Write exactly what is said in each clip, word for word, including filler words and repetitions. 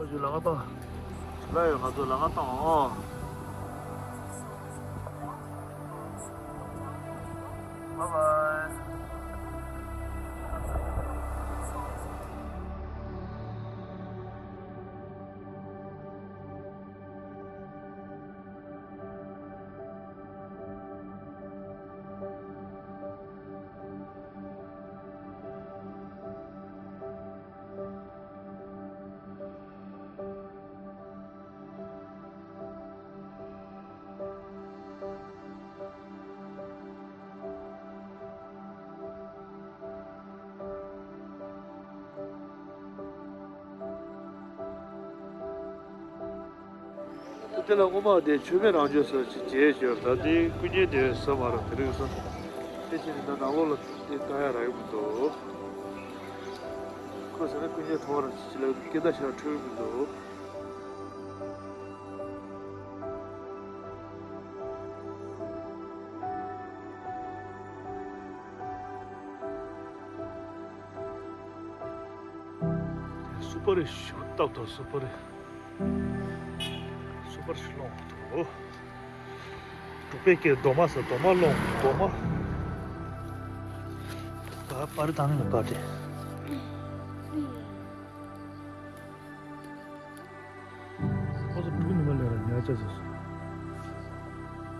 ལ་ང་ཏང་། ལ་ཡོད། ང་ཚོ་ལ་ང་ཏང་། ཨོ། Bye bye. དེ་ལ་སྔོན་མ་དེ་མཆོད་མེ་རང་བྱོན་སོགས་ཀྱི་རྗེས་ཤོར། ད་དེའི་སྐུ་བརྙན་དེ་ས་མ་ར་དེ་རིང་སོ། དེ་བཞིན་ད་ནང་ལོགས་ལ་དེ་ལྟ་ཡ་རག་གི་མི་འདུག་ཁོ་ཟེར་ན་སྐུ་བརྙན་མཐོང་བ་ར་ཅི་ལ་སྐད་བརྡ་ཤར་འཕྲོད་ཀྱི་མི་འདུག་སུ་པ་རི་ཞུ་ཏག་ཏག་སུ་པ་རི། སུ་པ་རི་ལོང་ཏོ། འབྲུག་པའི་སྐད་རྡོ་མ་ཟེར། རྡོ་མ་ལོང་རྡོ་མ། ད་པར་དང་ནི་པར་ཏེ། ཁོ་ཚོ་འབྲུག་ནི་མ་ལས་ར་ཉག་ཆ་ཟེར་སོང་།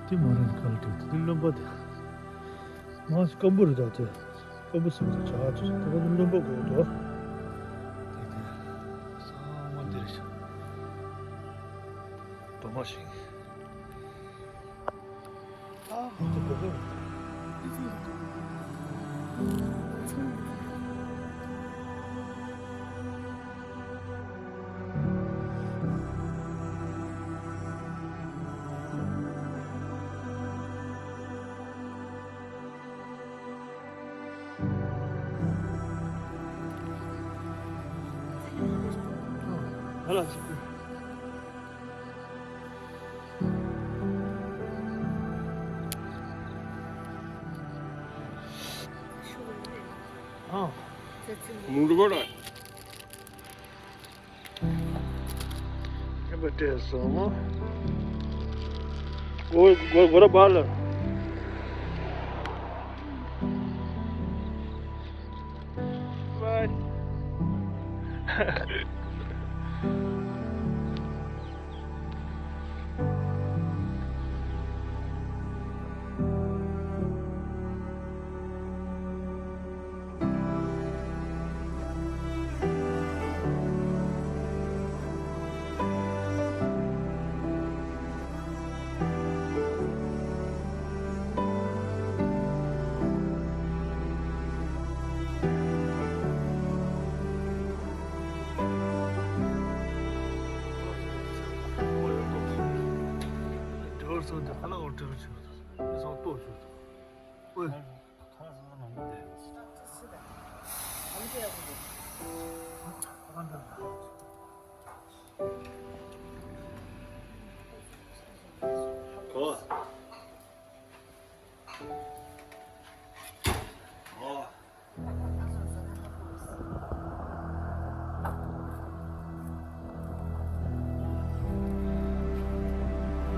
དེ་མ་རང་ག་ལ་དེ་དེ་རློན་པ་དེ། མ་སྐམ་པོ་རེད་ད་དེ། སྐམ་པོ་སོང་ཙང་ཇག་ཏུ་སོང་། ད་ཁོ་ཚོ་རློན་པ་དགོས་འདུག་དེ་དེ། ས་མ་འདིར་ཤ། རྡོ་མ་ཞིག་ཨ་ཁོ་ཚོ་དགོས་འདུག་ཧ་ལ་ཅིག་ཨ། མུ་འགྲོ་ར། ཁྱད་པར་སྤྲད་སོང་། སྒོ་སྒོ་སྒོ་ར་སྦར་ལ། Bye. གོ།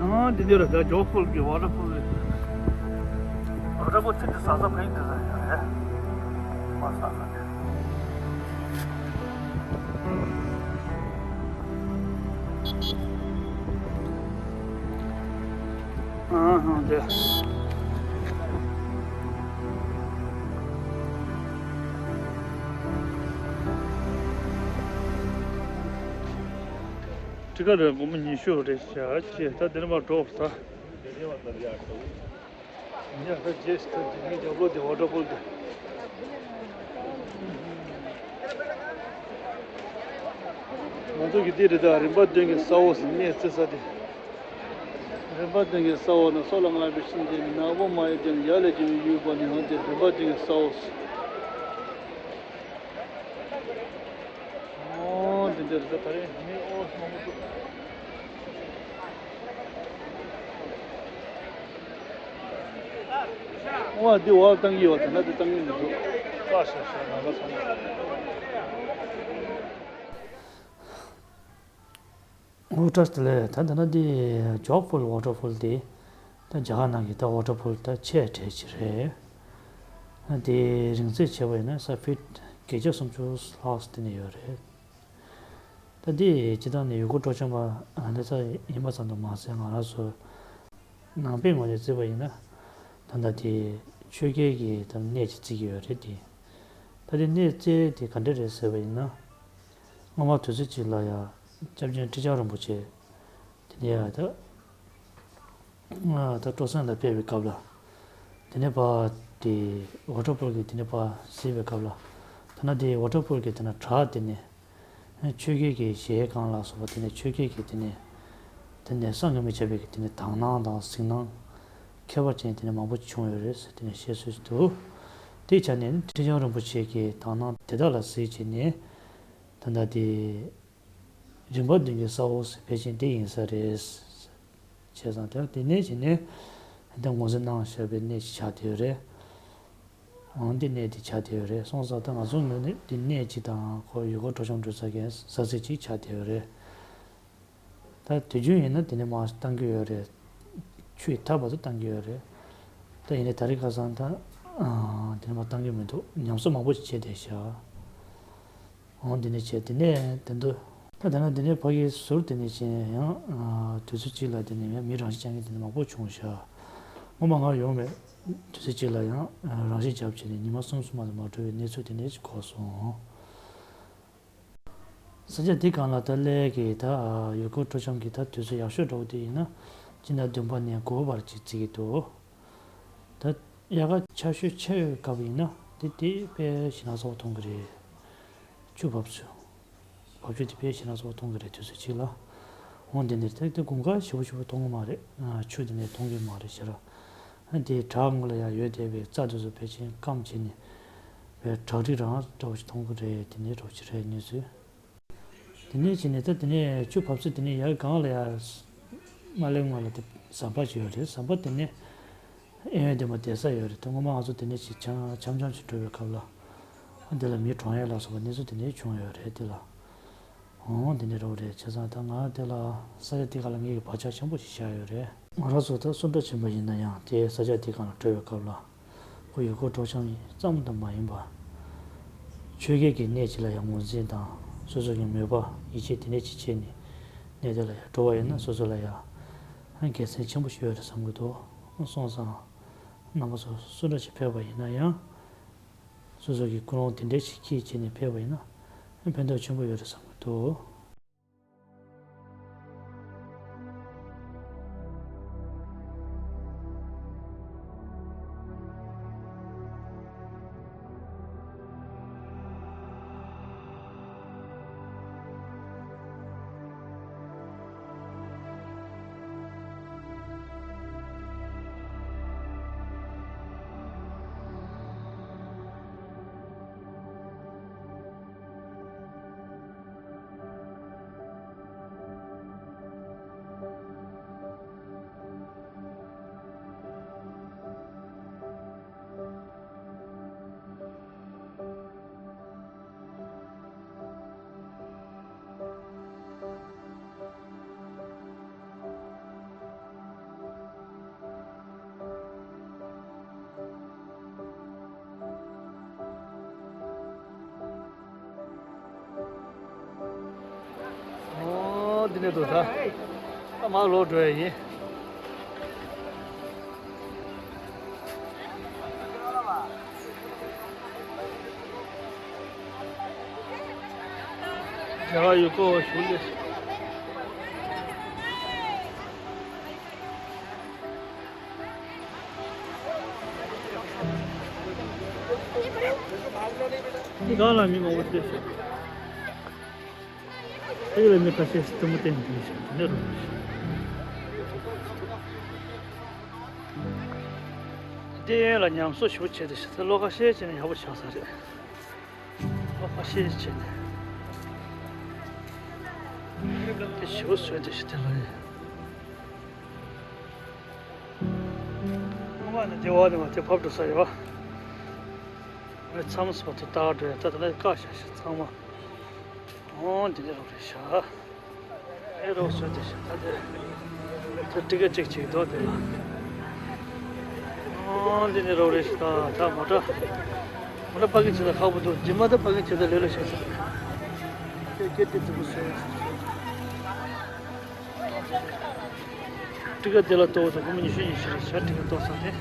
ཨོ། ཨ། འདི་འདིར་ད་ཇོག་ཕུལ་གྱི་ཝ་ཊར་ཕུལ་རེད། ཝ་ཊར་ཕུལ་ཚིག་འདི་ཟ་ས་ཕ་ཡིན་འདི་ཟ་ཡོད་རེད། མ་ཟ་ས་རེད། ཨ་ཧང་དེ། ཁྲི་ཀ་རེ་སྒོར་མོ་ཉི་ཤུ་རེ་བཞག་ཅེས་ད་དེ་ནས་མར་འགྲོ་ས། ཡ་ད་རྗེས་སུ་ད་དེ་ངའི་རྒྱབ་ལོགས་དེ་ཝ་ཊར་ཕོལ་དེ། ང་ཚོ་གི་འདི་རེད་ད། རིམ་པ་བདུན་གྱི་ས་འོག་ཟེར་གནས་བརྩི་ས་དེ། རིམ་པ་བདུན་གྱི་ས་འོག་ན་སོ་ལ་ང་བའི་ཤིང་ཅན་ནག་པོ་མ་ཡི་ཅན་ཡ་ལས་ཀྱི་ཡུལ་པ་ནི་ཧང་དེ་རིམ་པ་བདུན་གྱི་ས་འོག་ཟེར། ཨོ་འདི་འདྲ་རེད་ད། ད་རེས་མི་ཨོ་མང་པོ་འདུག་ཨོ་འདི་འོག་བཏང་གི་ཡོད་དེ་ན་འདི་བཏང་གི་མི་འདུག་ཤ་ཤ་ཤ་ང་ལ་སོང་། ཨོ་བཀྲ་ཤིས་བདེ་ལེགས། ད་ད་ན་འདི་ཇོག་ཕུལ་ཝ་ཊར་ཕུལ་དེ་ད་རྒྱ་གར་ནང་གི་ད་ཝ་ཊར་ཕུལ་ད་ཆེས་གྲས་ཅིག་རེད། དེ་རིང་ཚད་བྱས་པ་ཡིན་ན་ས་ཕིཊ་བརྒྱད་བརྒྱ་སུམ་ཅུ་ལྷག་དེ་ནས་ཡོད་རེད། ད་འདི་སྤྱིར་བཏང་ནས་ཡུལ་སྐོར་སྤྲོ་འཆམ་པ་ལྷ་ས་ཡིན་པ་ཙམ་དུ་མ་ཟད། ང་རང་ཚོ་ནང་པའི་ངོས་ནས་བརྩིས་པ་ཡིན་ན་ད་ལྟ་དེ་ཆོས་རྒྱལ་གྱི་ད་གནས་ཅིག་བརྩི་གི་ཡོད་རེད། དེ་ད་དེ་གནས་བརྩིས་དེ་ག་འདྲ་རེད་ཟེར་བ་ཡིན་ན། སྔོན་མ་དུས་ཚོད་ཅིག་ལ་ཡང་སྐྱབས་རྗེ་ཁྲི་བྱང་རིན་པོ་ཆེ་དེ་ནས་ཡང་ད་ད་སྤྲོ་གསེང་ལ་ཕེབས་པའི་སྐབས་ལ། དེ་ནས་ཕར་དེ་ཝ་ཊར་ཕུལ་གྱི་དེ་ནས་ཕར་གཟིགས་པའི་སྐབས་ལ། ད་ན་དེ་ཝ་ཊར་ཕུལ་གྱི་དེ་ན་བྲག་དེ་ནས་ཆོས་རྒྱལ་གྱི་ཞལ་གང་ལ་སོགས་པ་དེ་ནས་ཆོས་རྒྱལ་གྱི་དེ་ནས་དེ་ནས་བསམ་གྱིས་མི་ཁྱབ་པའི་དེ་ནས་དག་སྣང་དང་གཟིགས་སྣང་ཁྱད་པར་ཅན་དེ་ནས་མང་པོ་བྱུང་ཡོད་རེད་ཟེར་དེ་ནས་བཤད་སྲོལ་ཞིག་འདུག་དེའི་ཆ་ནས་ཁྲི་བྱང་རིན་པོ་ཆེ་གི་དག་སྣང་དེ་དག་ལ་གཟིགས་བྱས་ནས་ད་ལྟ་དེ་རིམ་པ་བདུན་གྱི་ས་འོག་ཟེར་ཕལ་ཆེར་འདི་ཡིན་ས་རེད། བྱས་ཙང་དེ་དེ་ནས་བྱས་ནས་ད་ངོས་འཛིན་གནང་བཞག་པའི་གནས་ཤིག་ཆགས་བསྡད་ཡོད་རེད། འོང་འདི་གནས་འདི་ཆགས་བསྡད་ཡོད་རེད། སོང་ཙང་ད་ང་ཚོ་ངོས་ནས་འདི་གནས་གཅིག་དང་ཁོ་ཡུལ་སྐོར་སྤྲོ་འཆམ་འགྲོ་ས་གི་ས་ཚིགས་གཅིག་ཆགས་བསྡད་ཡོད་རེད། ད་དུས་རྒྱུན་ཡིན་ན་དེ་ནས་མར་བཏང་གི་ཡོད་རེད། ཆུ་ཡི་མཐའ་བར་དུ་བཏང་གི་ཡོད་རེད། ད་ཡིན་ནའི་ད་རེས་ཁ་སང་ད་དེ་ནས་མར་བཏང་གི་མི་འདུག་ཉམས་གསོ་མང་པོ་ཞིག་བྱས་བསྡད་ཤག་འོང་འདི་ནས་བྱས་དེ་ནས་དེ་འདུག་ད་དེ་ན་དེ་ནས་ཕ་གིའི་ཟུར་དེ་ནས་བྱས་ཡང་དུས་ཚོད་གཅིག་ལ་དེ་ནས་ཡང་མི་རང་ཤི་རྐྱང་གི་དེ་ནས་མང་པོ་བྱུང་ཤག་སྔོན་མ་ང་ཡོང་བའི་དུས་ཚོད་གཅིག་ལ་ཡང་རང་ཤི་བརྒྱབ་བྱས་ནས་ཉི་མ་གསུམ་གསུམ་མ་དེ་མ་འགྲོ་བའི་གནས་ཚུལ་དེ་འདྲ་ཞིག་གོ་སོང་། ས་ཆ་འདི་སྒང་ལ་ད་སླེབས་ཀྱི་ད་ཡུལ་སྐོར་སྤྲོ་འཆམ་གྱི་ད་དུས་ཚོད་ཡག་ཤོས་འདྲ་བོ་དེ་ཡིན་ན་སྤྱི་ཟླ་བདུན་པ་ནས་དགུ་པ་བར་ཅིག་བརྩི་གི་འདུག་ད་དབྱར་ཁ་ཆར་ཞོད་ཆེ་བའི་སྐབས་ཡིན་ན་དེ་དེ་དཔེ་ཞེད་སྣང་ཚ་བོ་མཐོང་གི་རེད། ཆུ་འབབ་ཚུལ། བབ་ཆུ་དེ་དཔེ་ཞེད་སྣང་ཚ་བོ་མཐོང་གི་རེད། དུས་ཚོད་གཅིག་ལ། འོང་དེ་ནས་ད་དེ་དགུན་ཁ་ཞེ་པོ་ཞེ་པོ་མཐོང་གི་མ་རེད། ཆུ་དེ་ནས་མཐོང་གི་མ་རེད་ཤག་ཨ་དེ་བྲག་ངོས་ལ་ཡང་ཡོད་བསྡད་པའི་རྩྭ་དེ་ཚོ་ཕལ་ཆེར་སྐམ་བྱས་ནས་བའི་བྲག་རི་རང་འདྲ་བོ་ཞིག་མཐོང་གི་རེད། དེ་ནས་འདྲ་བོ་ཞིག་རེད་གནས་ཚུལ། དེ་ནས་བྱས་ནས་ད་དེ་ནས་ཆུ་བབ་ཚུལ་དེ་ནས་ཡར་སྒང་ལ་ཡར་མར་སླེབས་སྔོན་ལ་དེ་ཟམ་པ་ཅིག་ཡོད་རེད། ཟམ་པ་དེ་ནས་གཡས་གཡོན་དེ་མོ་བསྡད་ས་ཡོད་རེད། དེ་སྔོན་མ་ང་ཚོ་དེ་ནས་ཅིག་འཆམ་འཆམ་འཆམ་ཅིག་འགྲོ་བའི་སྐབས་ལ་འདི་ལ་མི་གྲོངས་ཡས་ལ་སོགས་པ་གནས་ཚུལ་དེ་འདྲ་བྱུང་ཡོད་རེད། དེ་ལ་འོང་དེ་འདྲ་རོགས་རེད། བྱས་ཙང་ད་ང་དེ་ལ་ས་ཆ་དེ་ག་ལ་ངེད་ཀྱི་བག་ཆགས་ཆེན་པོ་ཞིག་བཞག་ཡོད་རེད། ང་རང་ཚོ་ད་སུ་འདྲ་ཕྱིན་པ་ཡིན་ན་ཡང་དེ་ས་ཆ་དེ་ག་ལ་འགྲོ་བའི་སྐབས་ལ་ཁོ་ཡུལ་སྐོར་སྤྲོ་འཆམ་ཙམ་དུ་མ་ཡིན་པ། ཆོས་བརྒྱུད་ཀྱི་གནས་གཅིག་ལ་ཡང་ངོས་འཛིན་དང་སོ་སོ་གི་མོས་པ་ཡིད་ཆེས་དེ་འདྲ་ཅིག་བྱས་ནས་གནས་དེ་ལ་ཡང་འགྲོ་བ་ཡིན་ན་སོ་སོ་ལ་ཡང་དགེ་མཚན་ཆེན་པོ་ཞིག་ཡོད་རེད་བསམ་གྱི་འདུག་སོང་ཙང་རྣམ་པ་ཚོ་སུ་འདྲ་ཞིག་ཕེབས་པ་ཡིན་ན་ཡང་སོ་སོ་གི་ཀུན་སློང་དེ་འདྲ་ཞིག་གིས་བྱས་ནས་ཕེབས་པ་ཡིན་ན་ཕན་ཐོགས་ཆེན་པོ་ཡོད་རེད་བསམ་གྱི་འདུག་ཨོ་འདི་ནས་འདུག་ད། ད་མར་ལོག་འགྲོ་ཡ་ཡིན། རྒྱ་གར་ཡུལ་སྐོར་བ་ཞུ་ལས། འདི་གང་ལ་མི་མང་པོ་སླེབས་ཤག་དེ་ལ་མི་ཁ་ཤས་ཤིག་གཏུམ་མོ་བསྟན་བསྡད་ཤག་དེ་འདྲ་རུ་ཤག་དེ་ཡན་ལ་ཉམས་གསོ་ཞིབ་པོ་བྱས་ཏེ་ཤག་དེ་ལོ་ཁ་ཤས་བྱས་ནས་ཡག་པོ་ཆགས་ས་རེད། ལོ་ཁ་ཤས་བྱས་ནས་དེ་ཞིབ་པོ་བཟོས་ཏེ་ཤག་དེ་ལ་ཡིན། སྔོན་མ་ནས་དེ་བ་ནས་མ་དེ་ཕབ་འགྲོ་ས་ཡོད། ཨ་མཚམས་སུ་དེ་ལྟར་འགྲོ་ཡ་ད་ད་ལྟ་བཀག་བཞག་ཤག་ཚང་མ། འོང་འདི་འདྲ་རོགས་རེད་ཤག་ཨེ་རོགས་སོང་དེ་ཤི་ད་དེ། ད་ཏི་ཀ་ཅིག་ཅིག་འདུག་དེ་ལ། ཨང་འདི་ནི་རོགས་རེད་ཤི་ད་ད་མོ་ཊ། མོ་ཊ་ཕ་གི་ཅི་ད་ཁག་པོ་འདུག་ཇི་མ་ད་ཕ་གི་ཅི་ད་ལེ་ལོ་ཤི་ཤི། ཀེ་ཀེ་ཏི་ཏི་པོ་སོང་ཤི་ཤི། ཏི་ཀ་དེ་ལ་གཏོགས་ད་ཁོ་མོ་ཉི་ཤུ་ཉི་ཤུ་རེད་ཤ་ཏི་ཀ་གཏོགས་ས་དེ།